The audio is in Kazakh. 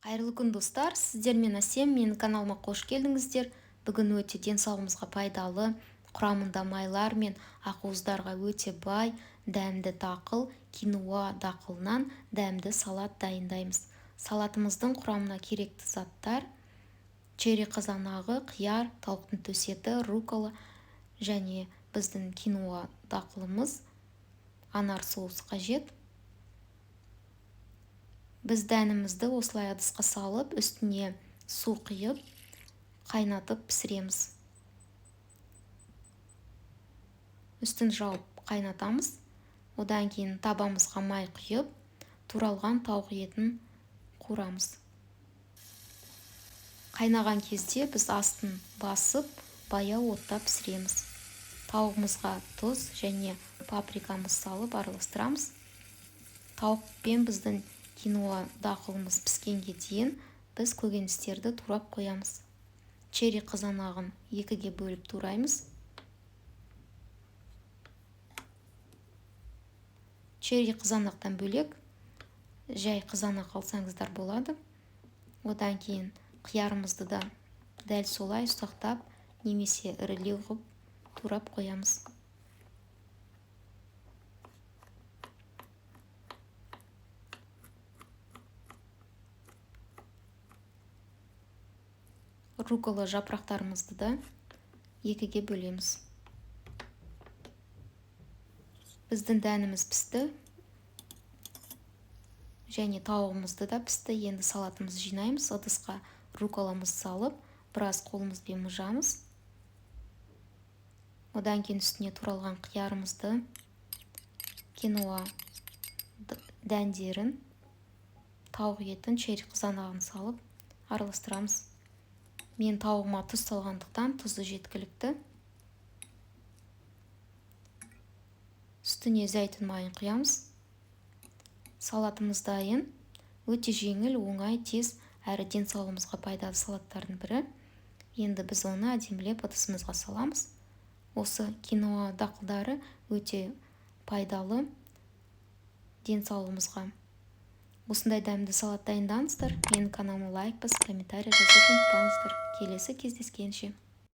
Қайырлы күн, достар! Сіздермен Әсем. Менің каналыма қош келдіңіздер. Бүгін өте денсаулығымызға пайдалы, құрамында майлар мен ақуыздарға өте бай, дәмді дақыл, киноа дақылынан дәмді салат дайындаймыз. Салатымыздың құрамына керекті заттар: черри қызанағы, қияр, тауықтың төс еті, руккола және біздің киноа дақылымыз, анар соусы қажет. Біз дәнімізді осылай ыдысқа салып, үстіне су құйып, қайнатып пісіреміз. Үстін жауып қайнатамыз. Одан кейін табамызға май құйып, туралған тауық етін қуырамыз. Қайнаған кезде біз астын басып, баяу отта пісіреміз. Тауығымызға тұз және паприкамыз салып араластырамыз. Тауық пен біздің киноа дақылымыз піскенге дейін біз көкөністерді турап қоямыз. Черри қызанағын екіге бөліп тураймыз. Черри қызанақтан бөлек жай қызанақ алсаңыздар болады. Одан кейін қиярымызды да дәл солай ұсақтап немесе ірілеу қылып турап қоямыз. Руккола жапырақтарымызды да екіге бөлеміз. Біздің дәніміз пісті және тауығымызды да пісті. Енді салатымызды жинаймыз. Ыдысқа рукколамызды салып, біраз қолымызбен мыжамыз. Одан кейін үстіне туралған қиярымызды, киноа дәндерін, тауық етін, черри қызанағын салып араластырамыз. Мен тауығыма тұз салғандықтан тұзы жеткілікті. Үстіне зәйтүн майын құямыз. Салатымыз дайын. Өте жеңіл, оңай, тез әрі денсаулығымызға пайдалы салаттардың бірі. Енді біз оны әдемілеп ыдысымызға саламыз. Осы киноа дақылдары өте пайдалы денсаулығымызға. Осындай дәмді салат дайындаңыздар. Менің каналыма лайк басып, комментарий жазуды ұмытпаңыздар. Келесі кездескенше.